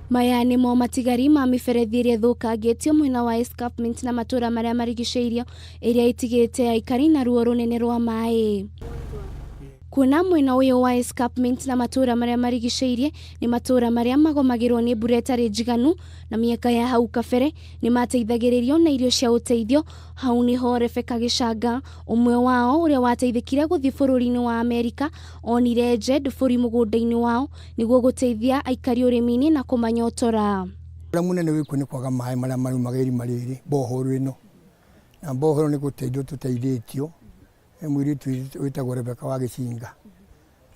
Maya nĩmo matigari ma mĩberethi ĩrĩa ĩthũkangĩtio mwena wa escarpment na matũra marĩa marigicĩirio ĩrĩa ĩtigĩte aikari na ruo rũnene rwa maĩ. Kuona mwena ũyũ wa escarpment na matũra marĩa marigicĩirie nĩ matũra marĩa magomagĩrwo nĩ mbura ĩtarĩ njiganu na mĩaka ya hau kabere nĩ mateithagĩrĩrio na irio cia ũteithio. Hau nĩho Rebecca Gĩcanga, ũmwe wao ũrĩa wateithĩkire gũthiĩ bũrũri-inĩ wa Amerika, onire nje nduburi mũgũnda-inĩ wao nĩguo gũteithia aikari ũrĩmi-inĩ na kũmanyotora. Ũrĩa mũnene wĩkuo nĩ kwaga maĩ marĩa maraumaga irima rĩrĩ, borehole ĩno, na borehole nĩ gũteithio tũteithĩtio nĩ mũirĩtu wĩtagwo Rebecca wa Gĩcinga,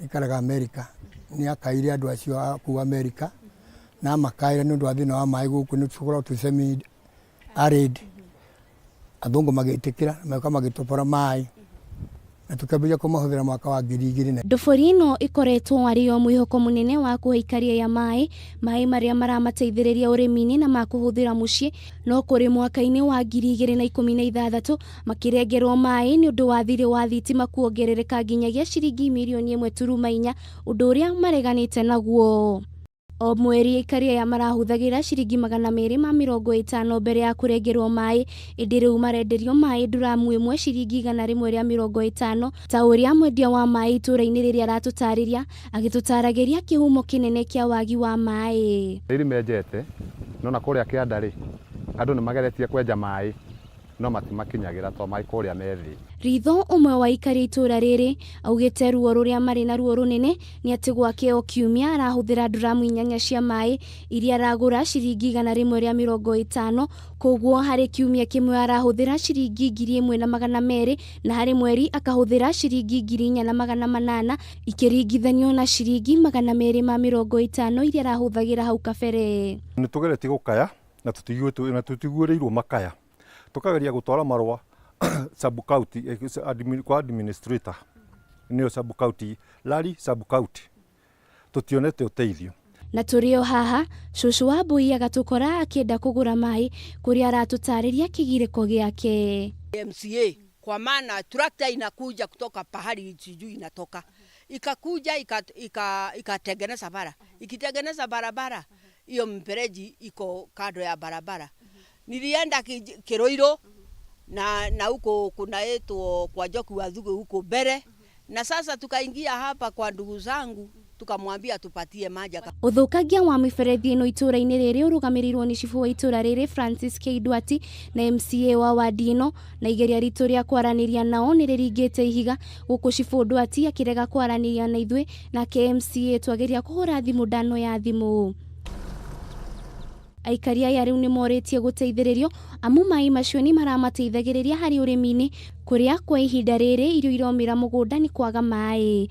aikaraga Amerika. Nĩ akaire andũ acio a kũu Amerika na amakaĩra nĩ ũndũ wa thĩna wa maĩ gũkũ nĩ tũkoragwo twĩ semi arid. Athũngũ magĩtĩkĩra na magĩũka magĩtobora maĩ na tũkĩambĩrĩria kũmahũthĩra mwaka wa 2000 na Ndobori ĩno ĩkoretwo arĩ yo mwĩhoko mũnene wa kũhe aikari aya maĩ, maĩ marĩa maramateithĩrĩria ũrĩmi-inĩ na ma kũhũthĩra mũciĩ, no kũrĩ mwaka-inĩ wa 2016 makĩrengerwo maĩ nĩ ũndũ wa thirĩ wa thitima kuongerereka nginyagia ciringi mirioni 1.4, ũndũ ũrĩa mareganĩte naguo. O mweri aikari aya marahũthagĩra ciringi 250 mbere ya kũrengerwo maĩ, ĩndĩ rĩu marenderio maĩ nduramu ĩmwe ciringi 150, ta ũrĩa mwendia wa maĩ itũra-inĩ rĩrĩ aratũtarĩria, agĩtũtaragĩria kĩhumo kĩnene kĩa wagi wa maĩ. Rĩrĩ menjete, no na kũrĩa kĩanda rĩ, andũ nĩ mageretie kwenja maĩ no matimakinyagĩra tondũ maĩ kũrĩa me thĩ. Ritho ũmwe wa aikari a itũra rĩrĩ augĩte ruo rũrĩa marĩ naruo rũnene nĩ atĩ gwake o kiumia arahũthĩra nduramu 8 cia maĩ iria aragũra ciringi 150, koguo harĩ kiumia kĩmwe arahũthĩra ciringi 1200 na harĩ mweri akahũthĩra ciringi 4800 ikĩringithanio na ciringi 250 iria arahũthagĩra hau kabere. Nĩ tũgeretie gũkaya na tũtiguĩrĩirwo makaya, tũkageria gũtwara marũa sub county, kwa administrator nĩyo sub county, Lari sub county, tũtionete ũteithio. Na tũrĩ o haha, cũcũ wa Mbui agatũkora akĩenda kũgũra maĩ kũrĩa aratũtarĩria kĩgirĩko gĩake. MCA kwa maana tractor inakuja kutoka pahali sijui inatoka, ikakuja ikatengeneza bara, ikitengeneza barabara hiyo mfereji iko kando ya barabara. Nilienda Kiroiro na huko kunaitwa kwa Njoki wa Thugu huko mbere, na sasa tukaingia hapa kwa ndugu zangu tukamwambia tupatie maji. Ũthũkangia wa mĩberethi ĩno itũra-inĩ rĩrĩ ũrũgamĩrĩirwo nĩ cibũ wa itũra rĩrĩ Francis K Ndwati na MCA wa wadi ĩno, na igeria ritũ rĩa kwaranĩria nao nĩ rĩringĩte ihiga gũkũ cibũ Ndwati akĩrega kwaranĩria na ithuĩ, nake MCA twageria kũhũra thimũ ndano ya thimũ. Aikari aya rĩu nĩ morĩtie gũteithĩrĩrio amu maĩ macio nĩ maramateithagĩrĩria harĩ ũrĩmi-inĩ kũrĩa kwa ihinda rĩrĩ irio iromĩra mũgũnda nĩ kwaga maĩ.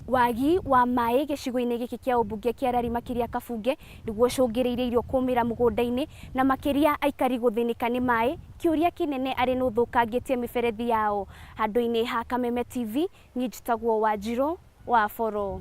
Wagi wa maĩ gĩcigo-inĩ gĩkĩ kĩa ũmbunge kĩa Lari makĩria Kabunge nĩguo ũcũngĩrĩirie irio kũmĩra mũgũnda-inĩ na makĩria aikari gũthĩnĩka nĩ maĩ. Kĩũria kĩnene arĩ nũ ũthũkangĩtie mĩberethi yao. Handũ-inĩ ha Kameme TV, niĩ njĩtagwo Wanjirũ wa Boro.